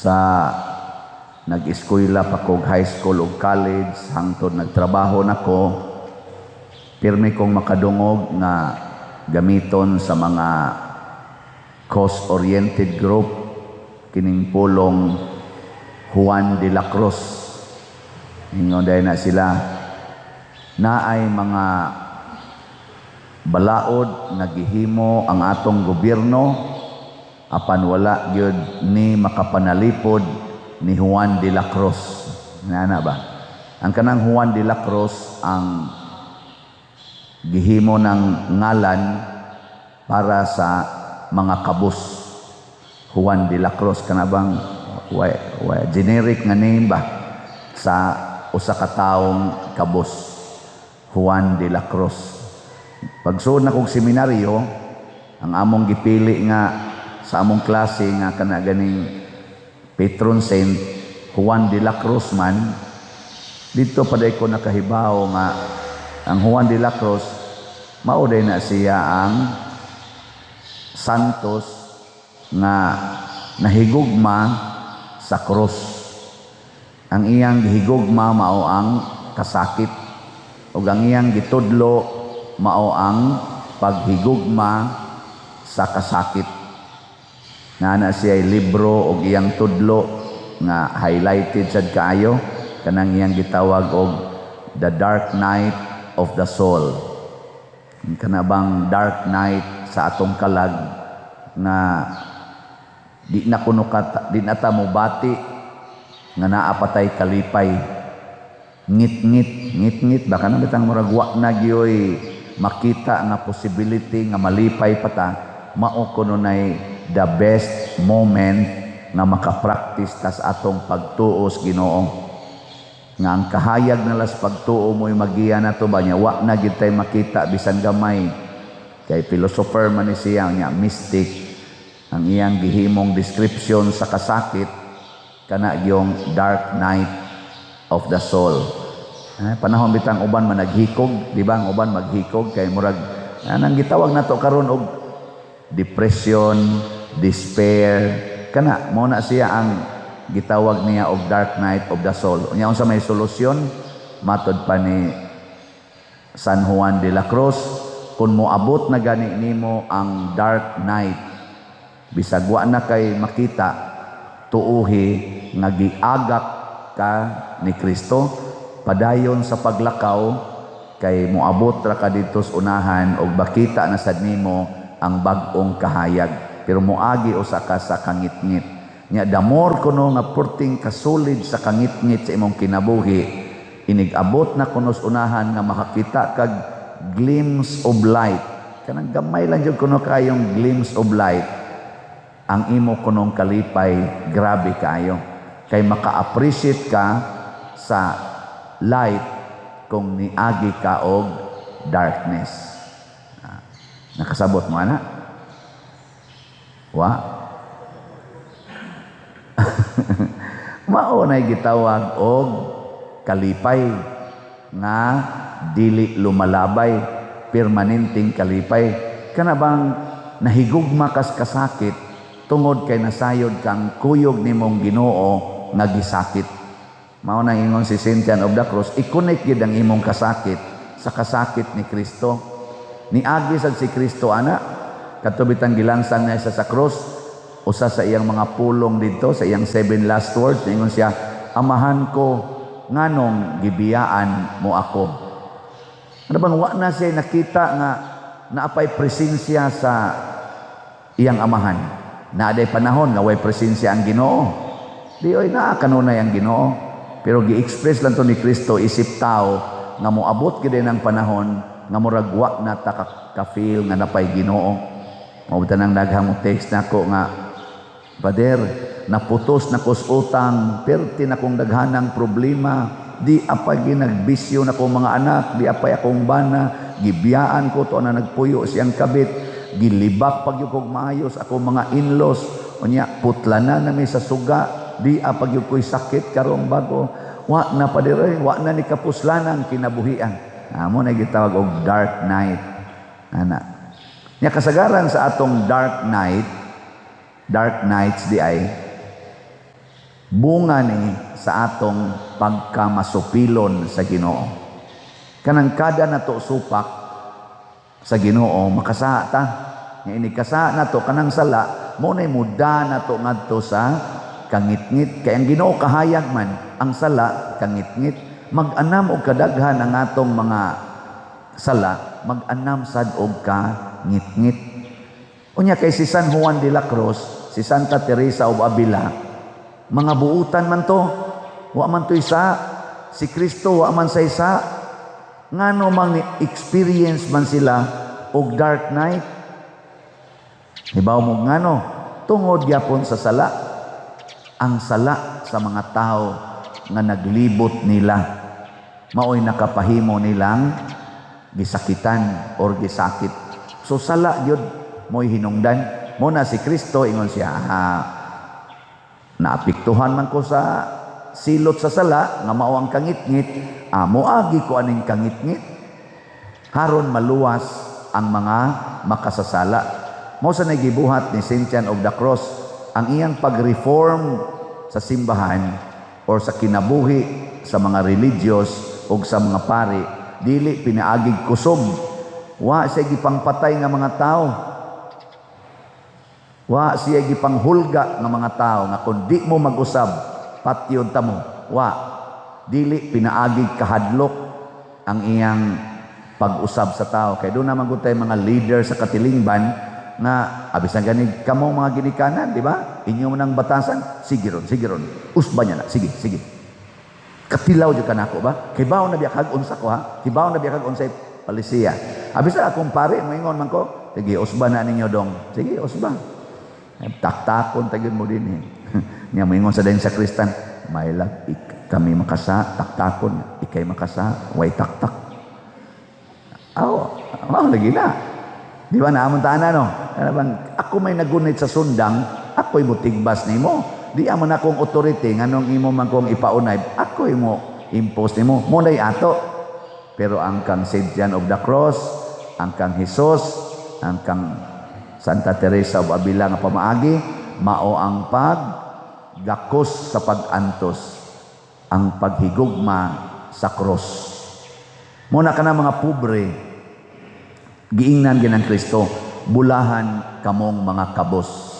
Sa nag-eskwela pa kog high school ug college hangtod nagtrabaho nako, pirmi kong makadungog nga gamiton sa mga cause-oriented group kining pulong Juan de la Cruz. Ingon dahil na sila, naay mga balaod nga gihimo ang atong gobyerno, apan wala gyud ni makapanalipod ni Juan de la Cruz. Nana ba? Ang kanang Juan de la Cruz ang gihimo ng ngalan para sa mga kabus. Juan de la Cruz, kana bang wa, generic nga name ba sa usa ka taong kabus. Juan de la Cruz. Pagsuod na kog seminaryo, ang among gipili nga sa among klase nga kana ganing patron saint, Juan de la Cruz man. Dito pa ko nakahibaw nga ang Juan de la Cruz mao day na siya ang santos nga nahigugma sa krus. Ang iyang gihigugma mao ang kasakit ug ang iyang gitudlo mao ang paghigugma sa kasakit. Naa na siya libro og iyang tudlo nga highlighted sad kaayo, kanang iyang gitawag og The Dark Night of the Soul. Kana bang dark night sa atong kalag nga di na kuno ka, di na ta mobati nga naa pa tay kalipay, ngit-ngit, ngit-ngit ba, kanang bitang murag wa na gyoy makita nga possibility nga malipay pa ta. Mao kuno nay the best moment nga makapractice tas atong pagtuo sa Ginoo, nga ang kahayag na las pagtuo mo'y magiya na to ba niya, wa na gid tay makita bisan gamay, kay philosopher man ni siya nya mystic. Ang iyang gihimong description sa kasakit, kana yung dark night of the soul. Eh, panahon bitang uban man naghikog, di ba? Ang uban maghikog kay murag anang gitawag nato karon og depression, despair, kana mo na siya ang gitawag niya og dark night of the soul. Unya unsa may solusyon? Matod pa ni San Juan de la Cruz, kung moabot na gani nimo ang dark night, bisag wa na kay makita, tuuhi nga giagak ka ni Kristo, padayon sa paglakaw kay moabot ra ka didto sa unahan og makita na sad nimo ang bag-ong kahayag, pero moagi usa ka sa kangitngit. Nya the more kuno nga perting kasulid sa kangitngit sa imong kinabuhi, inig-abot na kuno sa unahan nga makakita kag glimpse of light, kanang gamay lang jud kuno kayong glimpse of light, ang imo kunong kalipay grabe kaayo, kay maka-appreciate ka sa light kung niagi ka og darkness. Ah, nakasabot mo ana? Wa? Mao nay gitawag og kalipay nga dili lumalabay, permanenteng kalipay. Kana bang nahigugma kas kasakit tungod kay nasayod kang kuyog nimong Ginoo nga gisakit. Mao nang ingon si Saint John of the Cross, i-connect gyud ang imong kasakit sa kasakit ni Kristo. Niagi sad si Kristo ana. Kadto bitang gilansang na siya sa cross, usa sa iyang mga pulong didto sa iyang seven last words, ingon siya, "Amahan ko, nganong gibiyaan mo ako?" Ano bang wa na siya nakita nga naapay presensya sa iyang amahan? Naaday panahon nga way presensya ang Ginoo? Di oy, naa kanunay ang Ginoo. Pero gi-express lang to ni Kristo isip tao nga moabot gid ang panahon nga murag wa na ta ka-feel nga napay Ginoo. Mao nang daghang mo text nako nga, "Pader, naputos na kos utang, perti na kong daghanang problema, di apay ginagbisyo na kong mga anak, di apay akong bana, gibiyaan ko to na nagpuyo siyang kabit, gilibak pag kog maayos ako mga in-laws, unya putla na nami sa suga, di apag ko'y sakit karong bago, wa na, Pader, wa na ni kapuslanan kinabuhian." Amo na gitawag og dark night ana. Nya kasagaran sa atong dark night, dark nights di ay Bunga ni sa atong pagkamasupilon sa Ginoo. Kanang kada nato supak sa Ginoo, makasaha ta. Nga ini kasaha nato kanang sala, mo nay muda nato ngadto sa kangitngit. Kay ang Ginoo kahayag man, ang sala kangitngit. Mag-anam og kadaghan ang atong mga sala, mag-anam sad og kangitngit. Unya kay si San Juan de la Cruz, si Santa Teresa of Avila, mga buutan man to. Wa man to isa. Si Kristo wa man sa isa. Ngano mang experience man sila og dark night? Hibaw mo ngano? Tungod gyapon sa sala. Ang sala sa mga tao nga naglibot nila maoy nakapahimo nilang gisakitan or gisakit. So sala gyud mo'y hinungdan. Mo na si Kristo ingon siya, ah, naapektuhan man ko sa silot sa sala nga mao ang kangitngit, ah, moagi ko aning kangitngit haron maluwas ang mga makasasala. Mo sa nagibuhat ni Saint John of the Cross ang iyang pag-reform sa simbahan or sa kinabuhi sa mga religious o sa mga pari, dili pinaagig kusog. Wa siya gipangpatay nga mga tao. Wa siya gipanghulga nga mga tao nga kung di mo mag-usab, patyon ta mo. Wa. Dili pinaagig kahadlok ang iyang pag-usab sa tao. Kay doon naman gud mga leader sa katilingban nga abisan gani kamo mga ginikanan, di ba? Inyo man ang batasan, sige ron, sige ron. Usba niya na, sige, sige. Katilaw jud kanako ba? Kibaw na biya kag unsa ko ha? Kibaw na biya kag unsay palisiya. Abisan akong pare moingon man ko, sige, usba na ninyo dong. Sige, usba. Taktakon tagin mo din eh. Nya moingon sa dayon sa kristan, mailag kami makasa, taktakon, ikay makasa, way taktak. Aw, mao lagi na. Di ba naamon taana no? Ano bang, ako may nagunit sa sundang, ako'y mutigbas nimo. Di amo na akong authority nganong imo man kong ipaunay, ako'y mo impose nimo. Mo nay ato. Pero ang kang Saint John of the Cross, ang kang Jesus, ang kang Santa Teresa of Avila nga pamaagi, mao ang pag gakos sa pag-antos, ang paghigugma sa cross. Muna ka na mga pobre, giingnan ginang Kristo, bulahan kamong mga kabos.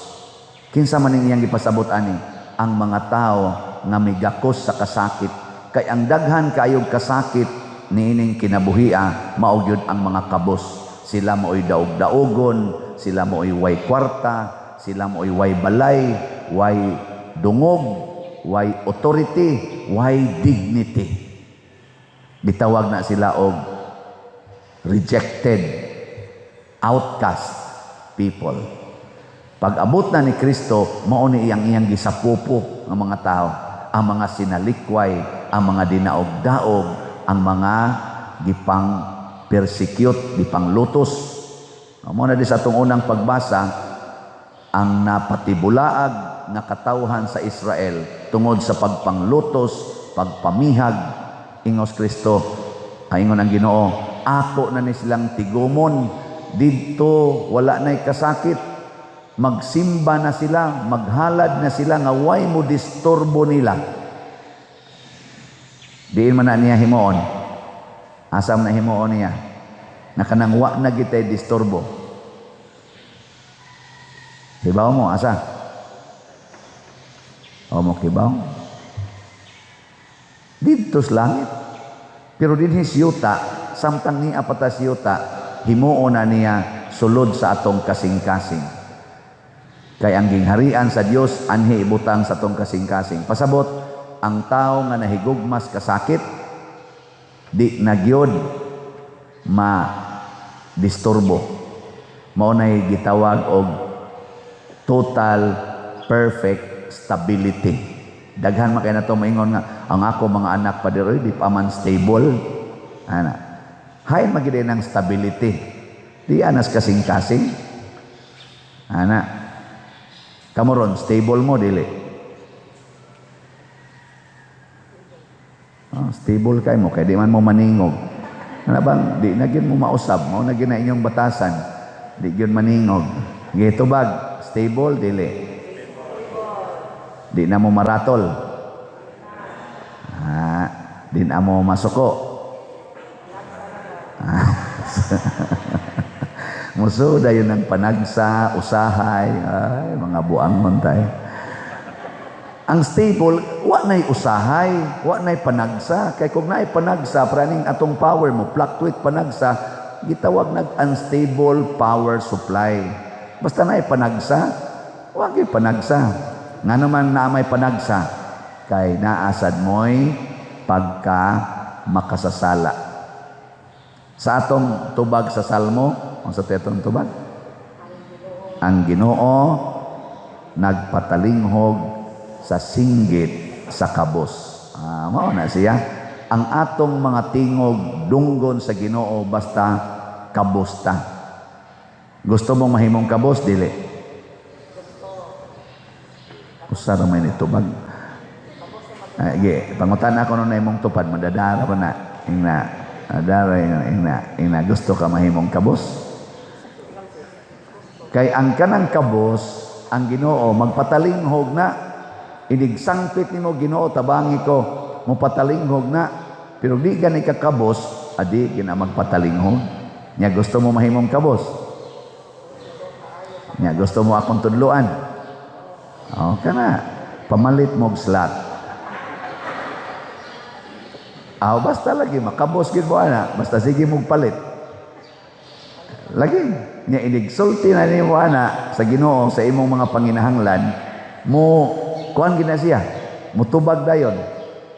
Kinsa man iyang gipasabot ani? Ang mga tao nga migakos sa kasakit. Kay ang daghan kaayog kasakit niining kinabuhia, mao gyud ang mga kabos. Sila mo'y daog-daogon, sila mo'y way kwarta, sila mo'y way balay, way dungog, way authority, way dignity. Gitawag na sila og rejected, outcast people. Pag abot na ni Kristo, mao ni iyang iyang gisapupo ng mga tao, ang mga sinalikway, ang mga dinaog-daog, ang mga gipang persecute, gipang lutos. Mao na di sa atong unang pagbasa, ang napatibulaag nga katawhan sa Israel tungod sa pagpanglutos, pagpamihag, ingos Kristo, ay ingon ang Ginoo, ako na ni silang tigumon didto wala na'y kasakit. Magsimba na sila, maghalad na sila nga way mo disturbo nila. Diin man na niya himuon? Asam na himuon niya? Na kanang wa na gitay disturbo. Hibaw mo, asa? O mo kibaw? Didto sa langit. Pero dinhi siyuta, samtang niya pata siyuta, himuon na niya sulod sa atong kasing-kasing. Kay ang gingharian sa Dios anhi ibutang sa atong kasing-kasing. Pasabot, ang tao nga nahigugmas kasakit, di na gyud ma disturbo. Mao nay gitawag og total perfect stability. Daghan man kay nato maingon nga ang ako mga anak pa diri di pa man stable. Ana. Hain magid ng stability. Di anas kasing-kasing. Ana. Kamo ron, stable mo dili? Oh, stable kay mo kay di man mo maningog. Ana bang di na gyud mo mausab, mao na gyud na inyong batasan. Di gyud maningog. Gitubag, stable dili? Di na mo maratol. Di na mo masuko. Muso dayon ng panagsa, usahay, ay, mga buang tay. Ang stable, wa na'y usahay, wa na'y panagsa. Kay kung naay panagsa, praning atong power mo, fluctuate panagsa, gitawag nag unstable power supply. Basta naay panagsa, wa gyud panagsa. Nga naman na may panagsa, kay naasad mo'y pagka makasasala. Sa atong tubag sa Salmo, unsa sa atong tubag? Ang Ginoo nagpatalinghog sa singgit sa kabos. Ah, mao na siya. Ang atong mga tingog dunggon sa Ginoo basta kabos ta. Gusto mong mahimong kabos, dili? Usa ra may nitubag. Ay, ge, pangutan ako nun na imong tupad, madadara pa na. Ingna, madadara, ingna, ingna, ingna, gusto ka mahimong kabos? Kay ang kanang kabos, ang Ginoo magpatalinghog na. Inig sangpit nimo, "Ginoo, tabangi ko," mopatalinghog na. Pero di gani ka kabos, adi gina magpatalinghog. Nya gusto mo mahimong kabos? Nya gusto mo akong tudluan? O kana, pamalit mo og slot. Ah, basta lagi makabos gid mo ana, basta sige mong palit. Lagi nya inig sulti na nimo ana sa Ginoo sa imong mga panginahanglan, mo kuan gid na siya, mutubag dayon.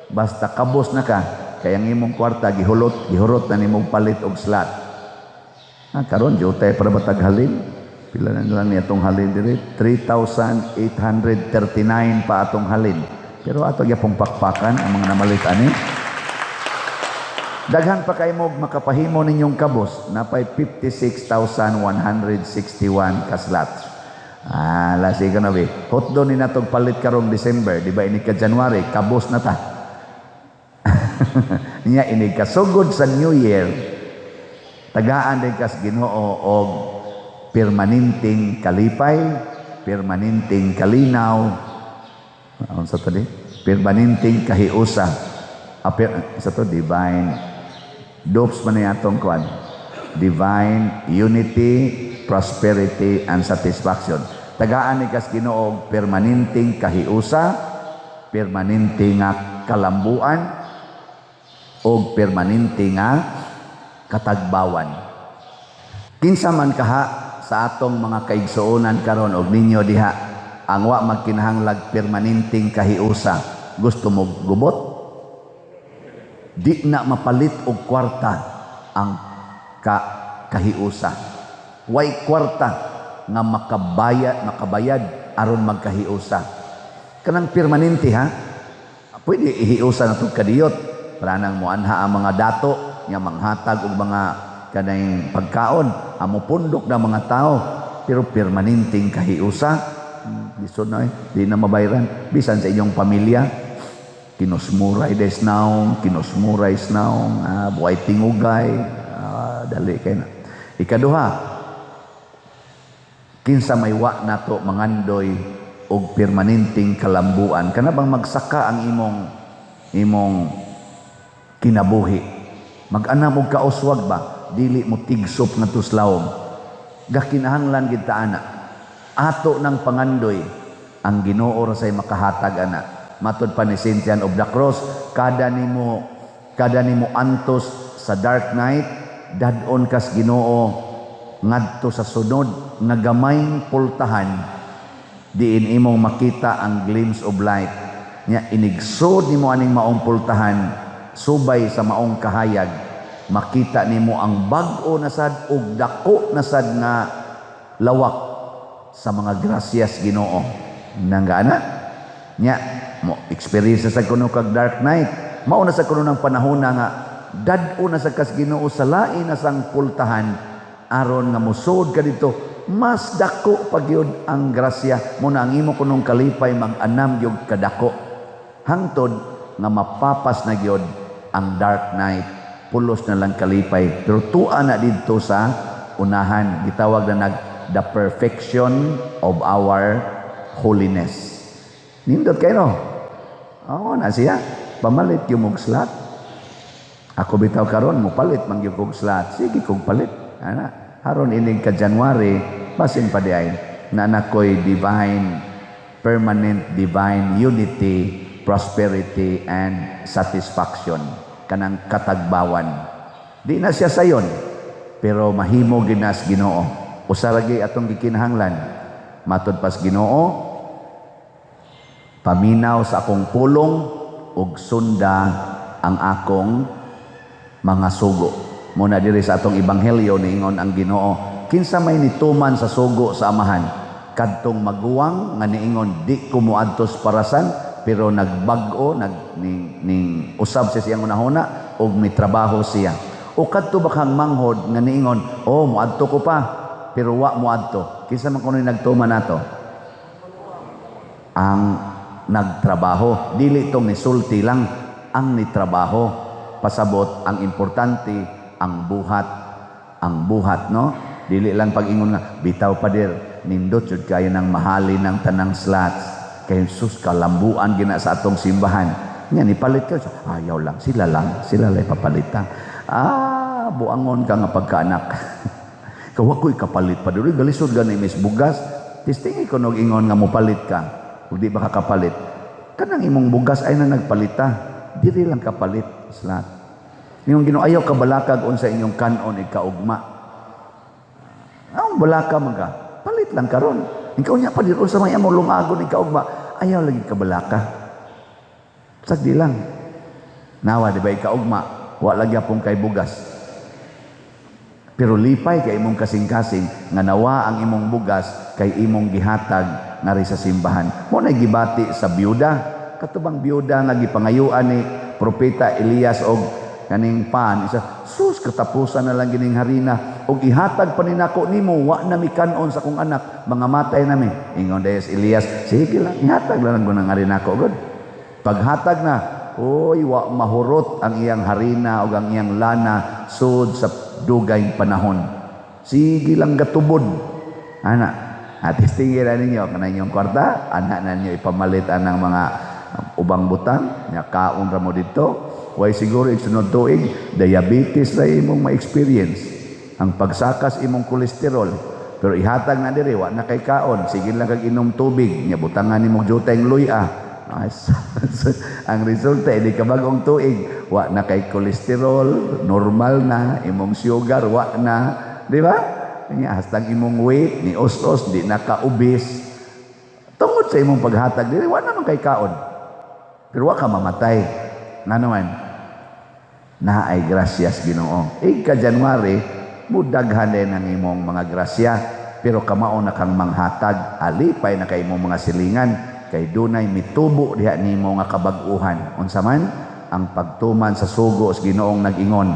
Basta kabos na ka, kay ang imong kwarta gihulot, gihurot na nimong palit og slot. Ah, karon jutay para batag halin. Pila na lang niya atong halin diri? 3,839 pa atong halin. Pero ato gyapong pakpakan ang mga namalit ani. Daghan pa kay mo makapahimo ninyong kabos, napay 56,161 ka slots. Ah, lasi ka na be. Hotdo ni natog palit karong December, di ba, inig ka January, kabos na ta. Nya inig kasugod sa New Year, tagaan din kas Ginoo og permanenteng kalipay, permanenteng kalinaw, unsa to di? Permanenteng kahiusa. Aper, sa to divine dopes man ni atong kuan. Divine unity, prosperity and satisfaction. Tagaan ni kas Ginoo og permanenteng kahiusa, permanente nga kalambuan og permanente nga katagbawan. Kinsa man kaha sa atong mga kaigsuonan karon og ninyo diha ang wa magkinahanglag permanenteng kahiusa? Gusto mo gubot? Di na mapalit og kwarta ang kahiusa. Way kwarta nga makabayad aron magkahiusa. Kanang permanente ha. Pwede ihiusa na tong kadiyot. Para nang muanha ang mga dato nga manghatag og mga kanang pagkaon, amo pundok na mga tao, pero permanenteng kahiusa, lisod na eh, di na mabayran. Bisan sa inyong pamilya, kinusmuray des naong, kinusmuray naong, buhay tingugay, dali kay na. Ikaduha, kinsa may wa nato mangandoy og permanenteng kalambuan? Kana bang magsaka ang imong kinabuhi, mag-anam og kauswag ba, dili mo tigsop nga tuslawom? Gakinahanglan gid ta ana. Ato ng pangandoy, ang Ginoo ra say makahatag ana. Matud pa ni Saint John of the Cross, kada nimo antos sa dark night, dad-on kas Ginoo ngadto sa sunod nga gamayng pultahan diin imong makita ang glimpse of light. Nya inigsod nimo aning maong pultahan subay sa maong kahayag, makita nimo ang bag-o na sad ug dako na sad nga lawak sa mga grasyas Ginoo. Nangga nya mo experience sa kuno kag dark night, mao na sa kuno ng panahon na nga dad-o na sa kas Ginoo sa lain na sang pultahan aron nga mosud ka dito, mas dako pa gyud ang grasya mo na ang imo kunong kalipay mag-anam gyud kadako hangtod nga mapapas na gyud ang dark night, pulos na lang kalipay. Pero tua na didto sa unahan, gitawag na nag the perfection of our holiness. Nindot kayo, no? Oo na siya. Pamalit yung og slot. Ako bitaw karon mo palit man gyud kog slot. Sige kog palit. Ana, haron inig ka January, basin pa di ay na nakoy divine, permanent divine unity, prosperity and satisfaction, kanang katagbawan. Di na siya sayon, pero mahimo ginas Ginoo. Usa ra gyud atong gikinahanglan, matud pas Ginoo, paminaw sa akong pulong ug sunda ang akong mga sugo. Muna diri sa atong ebanghelyo, niingon ang Ginoo, kinsa may nituman sa sugo sa Amahan? Kadtong maguwang nga niingon, "Di ko moadto sa parasan," pero nagbag-o, nag ning usab siya siyang hunahuna ug mitrabaho siya? O kadto ba kang manghod nga niingon, "Oh, moadto ko pa," pero wa moadto? Kinsa man kuno nagtuman nato? Ang nagtrabaho. Dili tong nisulti lang, ang nitrabaho. Pasabot ang importante ang buhat, ang buhat, no? Dili lang pag-ingon nga, "Bitaw, pader, nindot jud kayo ng mahali ng tanang slots kay sus, kalambuan gina sa atong simbahan." Nya nipalit ka, ayaw lang, sila lang, sila lang papalitan. Ah, buangon ka nga pagkaanak. Kawa ko'y kapalit pa diri, galisod gani mis bugas. Testingi ko nog ingon nga mopalit ka. Ug di ba ka kapalit? Kanang imong bugas ay na nagpalita. Diri lang kapalit slot. Yung Ginoo, ayaw kabalakag unsa inyong kanon ikaugma. Ang balaka man ka, palit lang karon. Ikaw niya pa diri sa may among lungagon ikaugma, ayaw lagi kabalaka. Sagdi lang. Nawa di ba ikaugma, wa lagi apong kay bugas. Pero lipay kay imong kasing-kasing nga nawa ang imong bugas kay imong gihatag ngari sa simbahan. Mo na gibati sa byuda. Katubang byuda nga gipangayuan ni Propeta Elias og kaning pan isa, sus, katapusan na lang gining harina og ihatag pa ni nako nimo, wa na mi kan-on sa akong anak, mga matay nami. Ingon dayon si Elias, "Sige lang, ihatag lang ko ng harina ko god." Paghatag na, oy, wa mahurot ang iyang harina ug ang iyang lana sud sa dugay panahon. Sige lang gatubod ana. At testingi na ninyo kanang inyong kwarta, ana na ninyo ipamalit anang mga ubang butang nya, kaon ra mo didto. Way siguro isunod tuig, diabetes ra imong ma-experience, ang pagsakas imong kolesterol. Pero ihatag na diri, wa na kay kaon, sige lang kag inom tubig nya, butangan nimo jutay luya. Ang resulta, hindi ka bagong tuig, wa na kay kolesterol, normal na imong sugar, wa na, di ba? Nya hastang imong weight ni os-os, di na ka obese tungod sa imong paghatag diri. Wa naman kay kaon, pero wa ka mamatay. Ngano man na ay grasyas Ginoo. Ika January, mudaghan din ang imong mga grasya, pero kamao na kang manghatag, alipay na kay imong mga silingan kay dunay mitubo diha nimo nga kabag-uhan. Unsa man ang pagtuman sa sugo sa Ginoong nag-ingon,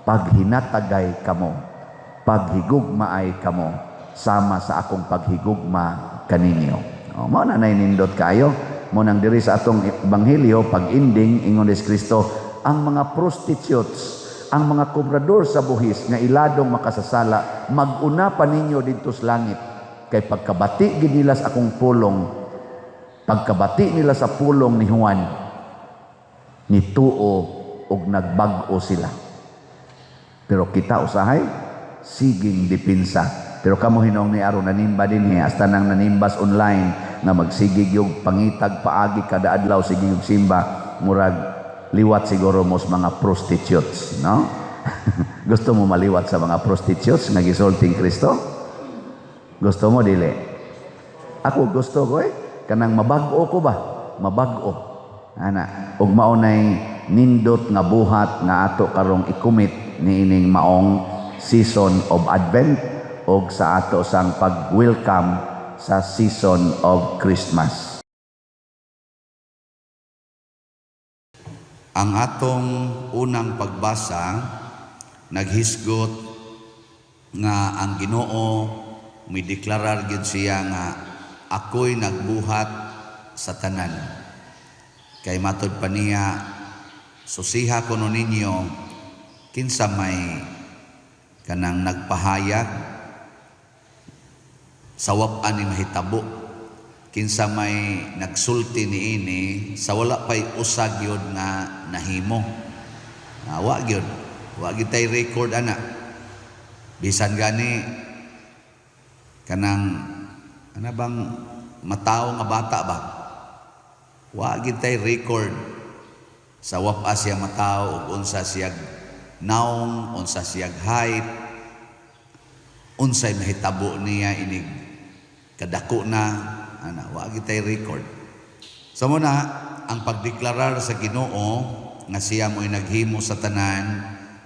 "Paghinatagay kamo, paghigugmaay kamo sama sa akong paghigugma kaninyo." O, mao na nay nindot kayo. Mo nang diri sa atong ebanghelyo, pag-ending, ingon ni Kristo, ang mga prostitutes, ang mga kobrador sa buhis nga iladong makasasala, mag-una pa ninyo didto sa langit kay pagkabati gid nila sa akong pulong, pagkabati nila sa pulong ni Juan, nituo og nagbag-o sila. Pero kita usahay siging depensa. Pero kamo hinong ni aron nanimba dinhi, hasta nang nanimbas online nga magsigig yung pangitag paagi kada adlaw, sige yung simba, murag liwat siguro mo sa mga prostitutes, no? Gusto mo maliwat sa mga prostitutes nga gisulting Kristo? Gusto mo, dili? Ako gusto ko eh, kanang mabag-o ko ba, mabag-o ana, ug mao nay nindot nga buhat nga ato karong i-commit niining maong season of Advent og sa ato sang pag-welcome sa season of Christmas. Ang atong unang pagbasa naghisgot nga ang Ginoo mideklarar gyud siya nga ako'y nagbuhat sa tanan. Kay matod pa niya, susiha kuno ninyo kinsa may kanang nagpahayag sa wap-an ni mahitabo, kinsa may nagsulti niini sa wala pay usa gyud nga nahimo. Wa gyud. Wa gyud tay record ana. Bisan gani kanang ana bang matawo nga bata ba? Wa gyud tay record sa wapa siya matawo ug unsa siya naong, unsa siya height, unsay mahitabo niya inig kadako na ana, wa gyud tay record. So mao na ang pagdeklarar sa Ginoo nga siya mo'y naghimo sa tanan,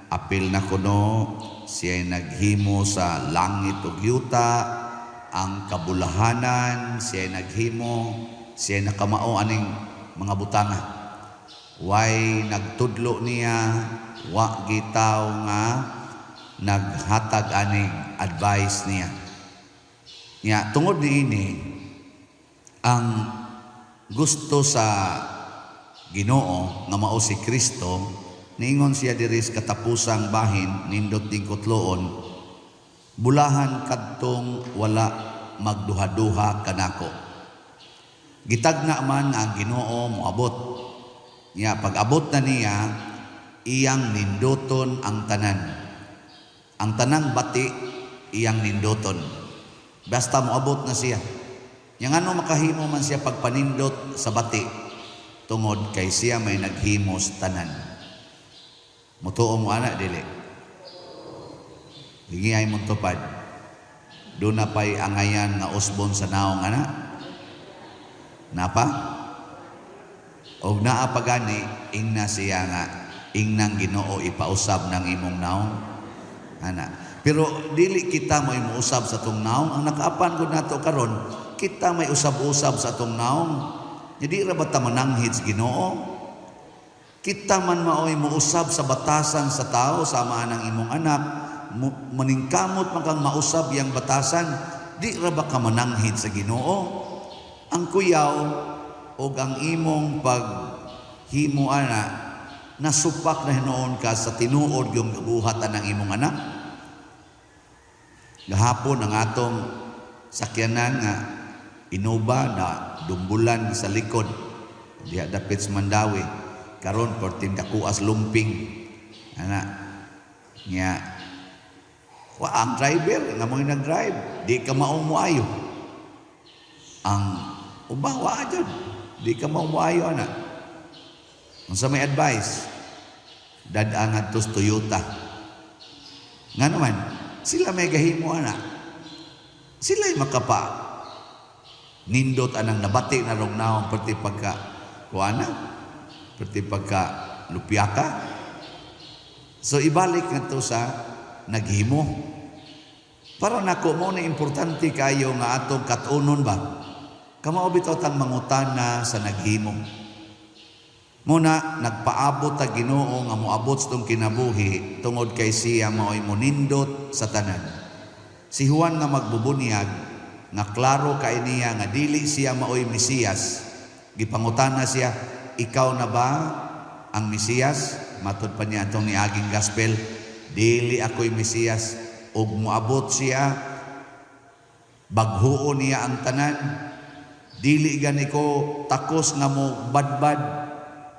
apil na kuno siya naghimo sa langit ug yuta, ang kabulahanan siya naghimo, siya nakamao aning mga butanga. Way nagtudlo niya, wa gitaw nga naghatag aning advice niya. Nya tungod niini, ang gusto sa Ginoo nga mao si Kristo, niingon siya diri sa katapusang bahin, nindot ding kutloon, "Bulahan kadtong wala magduha-duha kanako." Gitagna man nga ang Ginoo moabot. Nya pag abot na niya, iyang ninduton ang tanan. Ang tanang bati iyang ninduton. Basta moabot na siya. Nya ngano makahimo man siya pagpanindot sa bati? Tungod kay siya may naghimos tanan. Mutuo mo ana, dili? Lingiyay mong tupad. Doon na pa'y angayan nga usbon sa naong ana? Napa? Og naa pa gani, ingna siya nga, ingnang Ginoo ipausab ng imong naong. Ana. Pero dili kita mo imuusab sa atong naong. Ang nakaapan gud nato karon, kita may usab-usab sa atong naong. Jadi ra ba ta mananghid sa Ginoo? Kita man mao'y muusab sa batasan sa tao, sama ng imong anak, maningkamot man kang mausab yang batasan, di ra ba ka mananghid sa Ginoo? Ang kuyaw og ang imong paghimo ana, nasupak na hinuon ka sa tinuod yung gabuhatan ng imong anak. Gahapon ang atong sakyanan nga Innova na dumbulan sa likod diha dapit sa Mandaue. Karon perting dakuas lumping ana nya, wa ang driver nga mo'y nag-drive, di ka maong moayo. Ang uba wa jud, di ka maong moayo ana. Unsa may advice? Dad-a ngadto sa Toyota. Nga naman sila may gahimo ana, sila'y makapa nindot anang nabati na rong naong perti pagka kuana, perti pagka lupyaka. So ibalik ngadto sa naghimo. Para nako mo na importante kayo nga atong katunon ba, kamao bitaw tang mangutana sa naghimo. Muna nagpaabot ta Ginoo nga moabot sa tong kinabuhi tungod kay siya mao'y monindot sa tanan. Si Juan nga magbubunyag, nga klaro kay niya nga dili siya mao'y Mesiyas, gipangutana siya, "Ikaw na ba ang Mesiyas?" Matud pa niya atong niaging gospel, "Dili ako'y Mesiyas." Ug moabot siya, baghuon niya ang tanan. "Dili gani ko takos nga mo badbad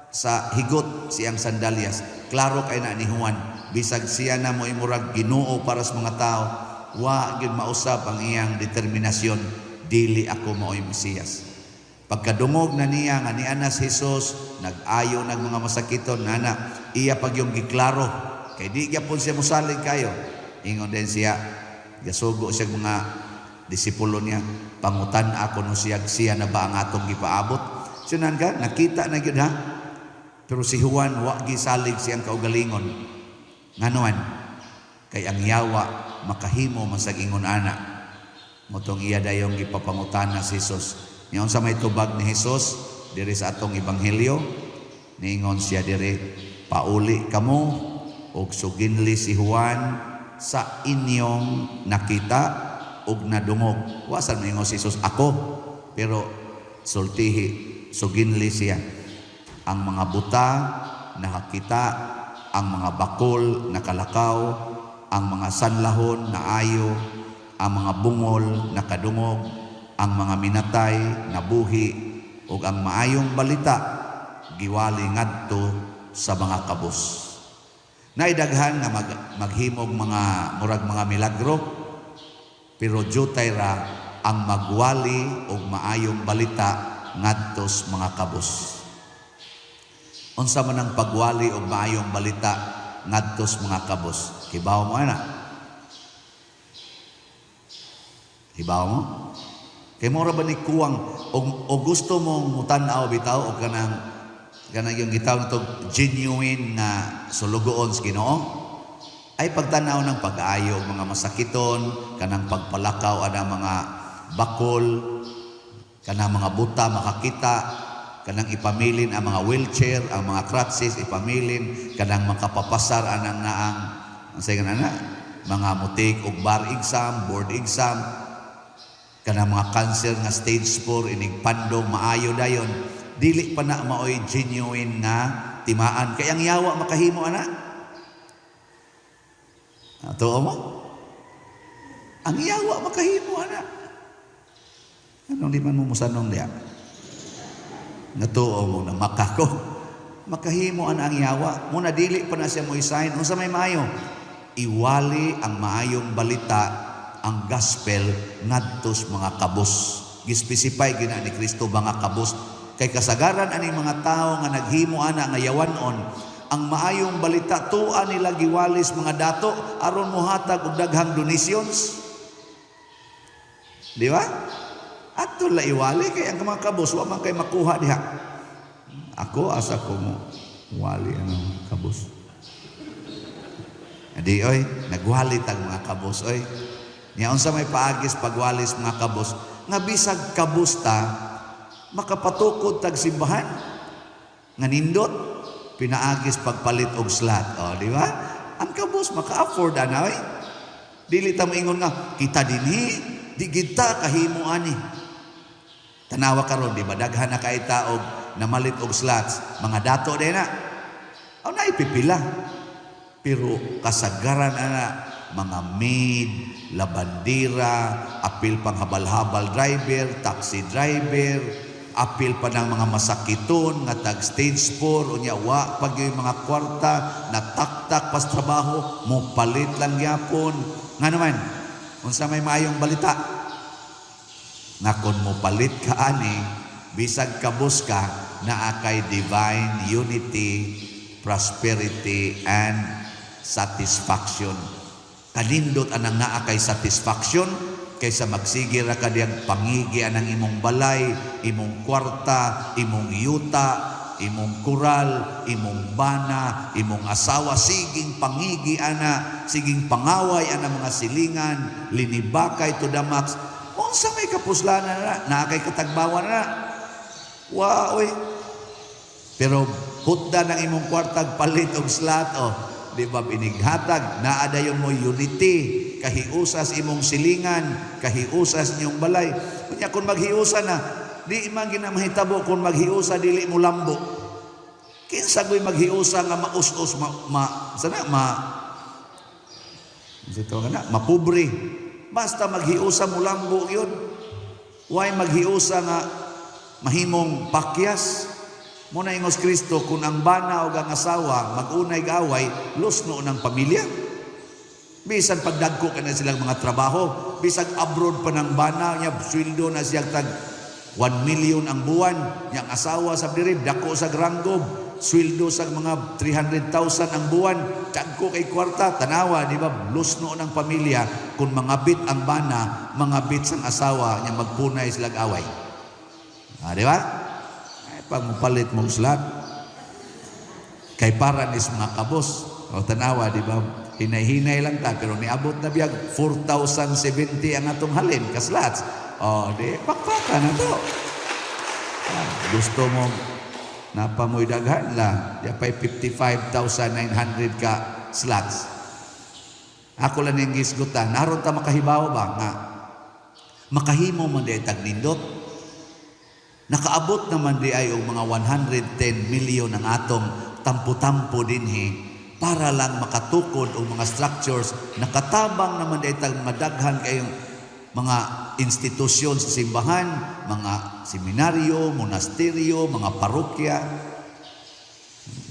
sa higot siyang sandalyas." Klaro kay na ni Juan, bisag siya na mo imurag Ginoo para sa mga tao, wa gyud mausab ang iyang determinasyon, "Dili ako mao'y Mesiyas." Pagkadungog na niya nga niana si Jesus, nag-ayo nag mga masakiton nana, iya pag yung giklaro kay di gyapon siya mosalig kayo. Ingon din siya, gasugo siya mga disipulo niya, "Pangutan ako no siya, siya na ba ang atong gipaabot?" Sunan ka, nakita na gyud ha. Pero si Juan wa gisalig siyang kaugalingon. Nganuan? Kay ang yawa makahimo man sa ingon ana. Motong iya dayong gipapangutana si Jesus. Niyon sa may tubag ni Jesus diri sa atong ebanghelyo, niingon siya diri, "Pauli kamo og suginli si Juan sa inyong nakita ug nadungog." Wa sa ningon si Jesus, "Ako," pero sultihi, suginli siya. Ang mga buta nakakita, ang mga bakol nakalakaw, ang mga sanlahon naayo, ang mga bungol nakadungog, ang mga minatay nabuhi, ug ang maayong balita giwali ngadto sa mga kabus. Naidaghan nga maghimog mga murag mga milagro, pero jutay ra ang magwali og maayong balita ngadtos mga kabus. Unsa man ang pagwali og maayong balita ngadtos mga kabus? Kibaw mo ana? Kibaw mo? Kay mura ba ni kuwang og gusto mong mutan-aw bitaw og kanang kanang yung gitawag nito genuine nga sulugoon sa Ginoo? Ay pagtanaw ng pag-ayo mga masakiton, kanang pagpalakaw anang mga bakol, kanang mga buta makakita, kanang ipamilin ang mga wheelchair, ang mga crutches ipamilin, kanang makapapasar anang naang ang say na mga mutik og bar exam, board exam, kanang mga cancer nga stage 4 inig pandong maayo dayon, dili pa na maoy genuine nga timaan kay ang yawa makahimo ana. Tuo mo? Ang yawa makahimo ana. Anong di man mo musanong diya? Natuo mo na makako. Makahimo ana ang yawa. Muna dili pa na siya mo isign. Unsa may maayo? Iwali ang maayong balita, ang gospel ngadtos mga kabus. Gispesify gina ni Kristo mga kabus. Kay kasagaran ani mga tawo nga naghimo ana nga yawanon, ang maayong balita tuwa nila giwalis mga dato aron mohatag og daghang donations. Di ba? Ato la iwali kay ang mga kabus wa man kay makuha diha. Ako asa ko mo wali ang kabus. Adi oy, nagwali tag mga kabus oy. Nya unsa may paagis pagwalis mga kabus nga bisag kabus ta makapatukod tag simbahan nga nindot pinaagis pagpalit og slot. O, di ba? Ang kabus maka-afford ana oy. Dili ta moingon nga kita dinhi di kita kahimo ani. Tanawa karon di ba daghan na kay ta og namalit og slots, mga dato din na. Aw naipipila. Pero kasagaran ana mga maid, labandira, apil pang habal-habal driver, taxi driver, apil pa ng mga masakiton nga tag stage 4 unya wa pag yung mga kwarta nataktak pas trabaho mo palit lang gyapon. Nga naman unsa may maayong balita nga kon mo palit ka ani bisag kabus ka naa kay divine unity, prosperity and satisfaction. Kanindot anang naa kay satisfaction kaysa magsige ra ka diyang pangigi anang imong balay, imong kwarta, imong yuta, imong kural, imong bana, imong asawa, siging pangigi ana, siging pangaway ana mga silingan, linibakay to the max. Unsa may kapuslanan na, naa kay katagbawan na. Wa oy. Pero hutda ng imong kwartag palit og slot o, di ba inighatag, naa dayon mo unity, kahiusas imong silingan, kahiusas inyong balay. Kunya kung maghiusa na, di man ginamahitabo kung maghiusa dili mo lambo. Kinsa goy maghiusa nga maus-us ma, ma sana ma sito ka na, mapobre. Basta maghiusa mo lambo yun. Why maghiusa nga mahimong pakyas? Muna ingos Kristo, kung ang bana o ang asawa magunay gaway, lusno ng pamilya. Bisan pagdagko ka na silang mga trabaho, bisag abroad pa ng bana niya, sweldo na siya tag 1 million ang buwan, niyang asawa sa diri dako sa granggob, sweldo sa mga 300,000 ang buwan, dagko kay kwarta, tanawa, di ba? Lusno ng pamilya kung mga bit ang bana, mga bit sang asawa niya magpunay silang away. Ah, di ba? Ay, pag mupalit mong slot, kay para nis mga kabos, o tanawa, di ba? Hinay-hinay lang ta, pero niabot na biyag 4,070 ang atong halin, kaslots. O, di, pakpaka na to. Ah, gusto mo, napamoy daghan la, di pa'y 55,900 ka slots. Ako lang yung gisgutan, naroon ta makahibaw ba nga, makahimo man di ay tagnindot. Nakaabot naman di ay og mga 110 million ang atong tampo-tampo dinhi para lang makatukod og mga structures. Nakatabang naman di ay tag mga daghan kayong mga institusyon sa simbahan, mga seminaryo, monasteryo, mga parokya.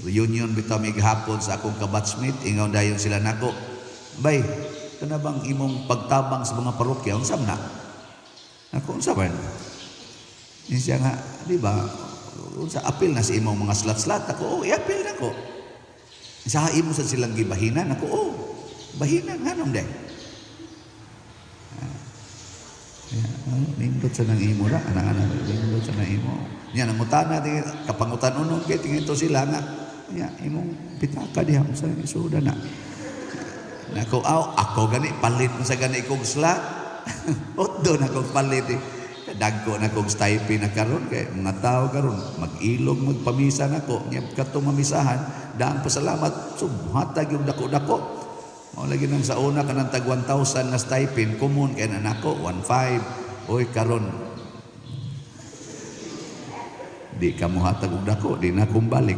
Reunion bitaw mi gahapon sa akong kabatchmate, ingon dayon sila nako. Bay, kana bang imong pagtabang sa mga parokya unsa man na? Ako, unsa man? Ni siya nga, di ba? Unsa apil na sa imong mga slat-slat? Ako, oh, i-apil na ko. Sa imo sa silang gibahinan? Ako, oh, bahinan nganong day? Nindot sa nang imo ra, anak-anak, nindot sa nang imo. Nya nangutana tingin kapangutan unon kay tingin to sila nga. Nya imong pitaka diha unsa isuda na. Nako, aw, ako gani palit mo sa gani kog slat. Otdo na kog palit eh. Dagko na kog stipend na karon kay mga tao karon mag-ilog magpamisa nako. Nya katong mamisahan, daang pasalamat, subhatag yung dako-dako. Mao lagi nang sa una kanang tag 1,000 nga stipend, common kay na nako 1,500. Oy karon di ka mohatag og dako, di na kong balik.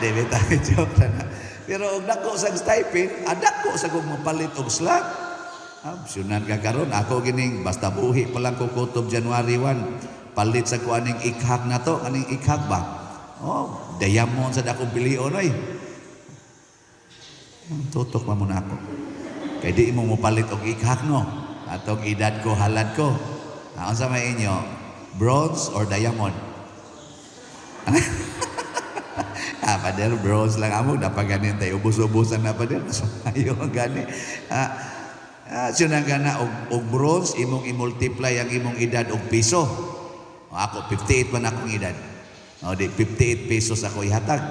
Di ba tayo joke na. Pero og dako sa stipend, adako sa kong mapalit og slack. Opsyonan ka karon ako gining basta buhi pa lang ko kutob January 1. Palit sa ko aning ikhak na to, aning ikhak ba? Oh, diamond sa dakong pilion oy. Tutok pa mo na ako. Kay di mo mopalit og ikhak no. Atong edad ko, halad ko. Unsa may inyo? Bronze or diamond? Pader, bronze lang amo. Dapat ganin tayo. Ubus-ubusan na, pader. Mas maayo ang gani. Siya na gana, og bronze, imong i-multiply ang imong edad og piso. O, ako, 58 man akong edad. O, di, 58 pesos ako ihatag.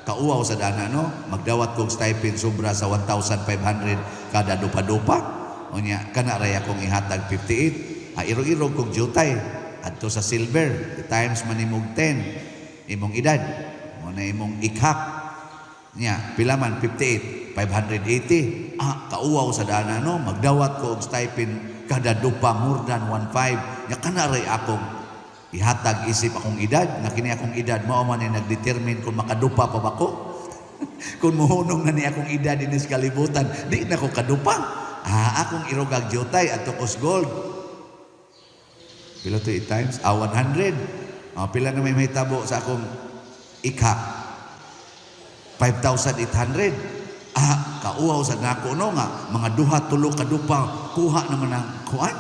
Kauwaw sa dana, no? Magdawat kong stipend sobra sa 1,500 kada dupa-dupa. O niya, kana ray akong ihatag 58. Irog-irog kong jutay. Adto sa silver, the times manimog 10, imong edad. O na imong ikhak. Niya, pila man, 58, 580. Kauwaw sa dana, no? Magdawat ko og stipend kada dupa more than 1,500. Nya, kana ray akong ihatag isip akong edad, na kini akong edad, mao man ni nagdetermine kung makadupa pa ba ko. Kung muhunong na ni akong edad dinis kalibutan, di na ko kadupa. Akong irogag jutay at tukos gold. Pila to times? 100. Pila na may mahitabo sa akong ikha? 5,800. Kauwaw sa nako no nga, mga duha tulo kadupa, kuha naman ang kuan.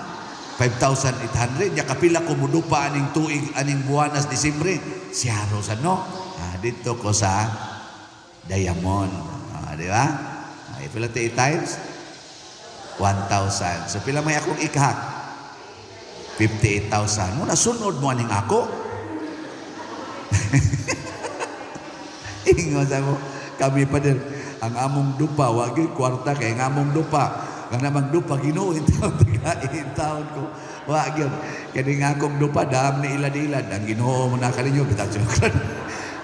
5,800. Nya kapila ko mudupa aning tuig aning buwanas Disyembre. Siyaro sa no. Dito ko sa diamond. Di ba? Pila to times? 1,000. So pila may akong ikhak? 58,000. Muna sunod mo aning ako. Ingon sa mo, kami pa din. Ang among dupa, wagi kwarta kay ang among dupa. Ang namang dupa, Ginoo, taon tigain taon ko. Wag yun. Kani nga akong dupa, dam ni ilad-ilad. Ang Ginoo mo na kaninyo, bitaw joke.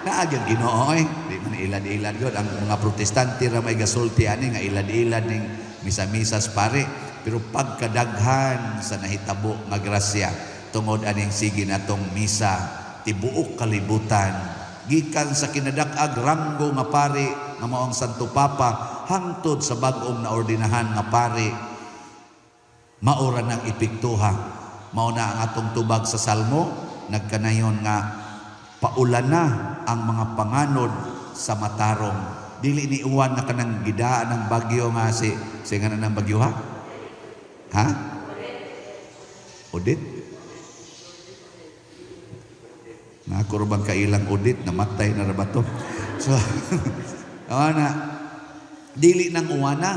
Naagyan Ginoo eh. Di man ilad-ilad yun. Ang mga Protestante ra may gasulti ani nga ilad-ilad ning misa-misas pare. Pero pagkadaghan sa nahitabo nga grasya tungod aning sige natong misa tibuok kalibutan gikan sa kinadak-ag ranggo nga pare nga mao ang Santo Papa hangtod sa bag-ong naordinahan nga pare, maura nang epektuha. Mao na ang atong tubag sa Salmo, nagkanayon nga paulan na ang mga panganod sa matarong. Dili ni uwan na kanang gidaan ng bagyo nga si nga na ng bagyo ha? Ha? Udit? Nakurbang kailang udit, namatay na ra ba to? So, ana, dili nang uwana,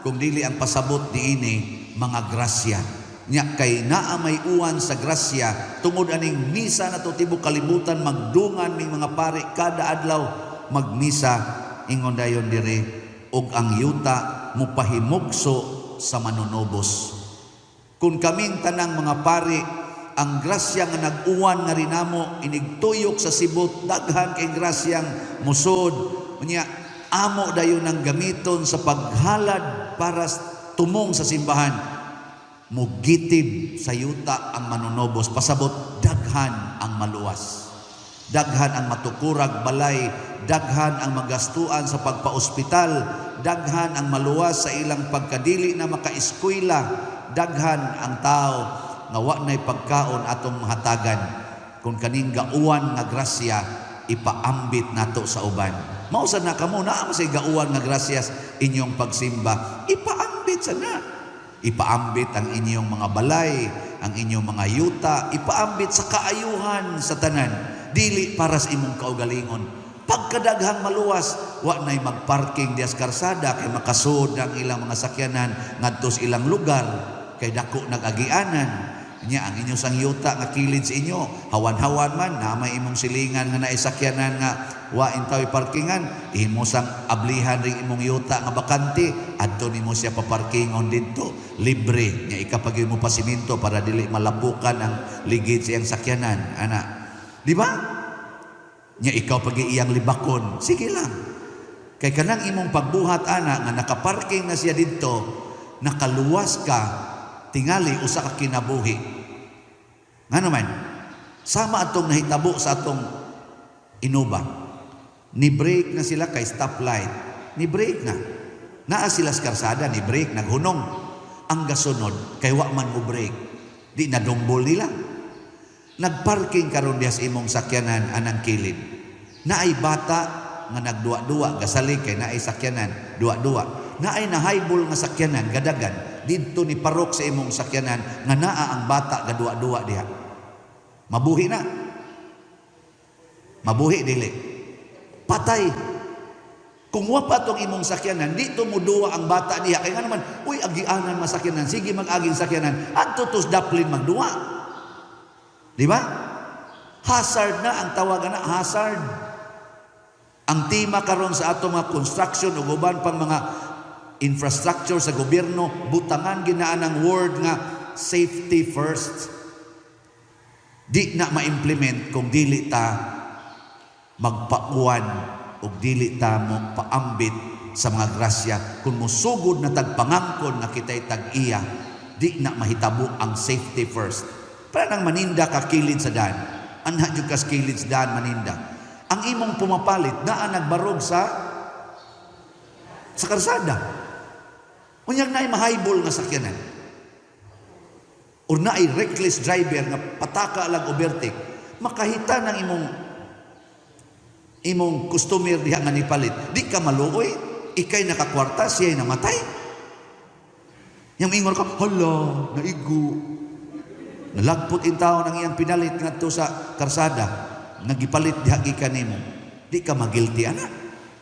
kung dili ang pasabot niini mga grasya. Nya kay naa may uwan sa grasya tungod aning misa na to tibuok kalibutan magdungan ning mga pare kada adlaw magmisa ingon dayon dire og ang yuta mopahimugso sa manunubos. Kung kaming tanang mga pare ang grasya nga nag-uwan nga rinamo inigtuyok sa sibot daghan kay grasyang musod unya amo dayon ang gamiton sa paghalad para tumong sa simbahan. Mugitib sa yuta ang manunobos, pasabot daghan ang maluwas, daghan ang matukurag balay, daghan ang magastuan sa pagpaospital, daghan ang maluwas sa ilang pagkadili na makaeskwela, daghan ang tao nga wa nay pagkaon atong mahatagan. Kung kaning gauwan nga grasya ipaambit nato sa uban. Mao sa na kamo naa sa gauwan nga grasyas inyong pagsimba, ipaambit sa na. Ipaambit ang inyong mga balay, ang inyong mga yuta, ipaambit sa kaayuhan sa tanan, dili para sa imong kaugalingon. Pagkadaghang maluwas, wa na'y magparking dias karsada kay makasud ang ilang mga sakyanan ngadto sa ilang lugar kay dako nag-agianan. Nya ang inyo sang yuta nga kilid sa inyo, hawan-hawan man na may imong silingan nga naay sakyanan nga wa intaw parkingan, imo sang ablihan ring imong yuta nga bakante, adto nimo siya paparkingon didto, libre nya ikapag mo pasiminto para dili malapukan ang ligid sa iyang sakyanan, ana. Di ba? Nya ikaw pag iyang libakon, sige lang. Kay kanang imong pagbuhat ana nga nakaparking na siya didto, nakaluwas ka tingali usa ka kinabuhi. Ngano man, sama atong nahitabo sa atong Innova. Ni brake na sila kay stoplight. Ni brake na. Naa sila sa karsada, ni brake, naghunong. Ang gasunod, kay wa man mo brake. Di nadungbol nila. Nagparking karon diha sa imong sakyanan anang kilid. Naay bata nga nagduwa-duwa, gasalig kay naay sakyanan, duwa-duwa. Naay nahaybol nga sakyanan, gadagan. Didto ni parok sa imong sakyanan nga naa ang bata gaduwa-duwa diha. Mabuhi na. Mabuhi dili. Patay. Kung wa pa tong imong sakyanan, dito mo duwa ang bata diha. Kay nga naman, uy, agianan masakyanan, sige mag-aging sakyanan, adto tos daplin magduwa. Di ba? Hazard na ang tawagan na, hazard. Ang tema karon sa ato mga construction ug uban pang mga infrastructure sa gobyerno, butangan ginaan ang word nga safety first. Di na ma-implement kung dili ta magpauwan ug dili ta mo paambit sa mga grasya. Kung musugod na tagpangangkon nga kita'y tag-iya, di na mahitabo ang safety first. Para nang maninda ka kilid sa daan. Anha jud kas kilid sa daan maninda. Ang imong pumapalit naa nagbarog sa karsada. Unyag naay mahaybol nga sakyanan. Or naay reckless driver nga pataka lang overtake. Makahita ng imong imong customer diha nga nipalit. Di ka maluoy, ikay nakakwarta, siya'y namatay. Yang ingon ka, "Hala, naigo." Nalagpot in taon ang iyang pinalit ngadto sa karsada. Nagipalit diha gikan nimo. Di ka magilty ana.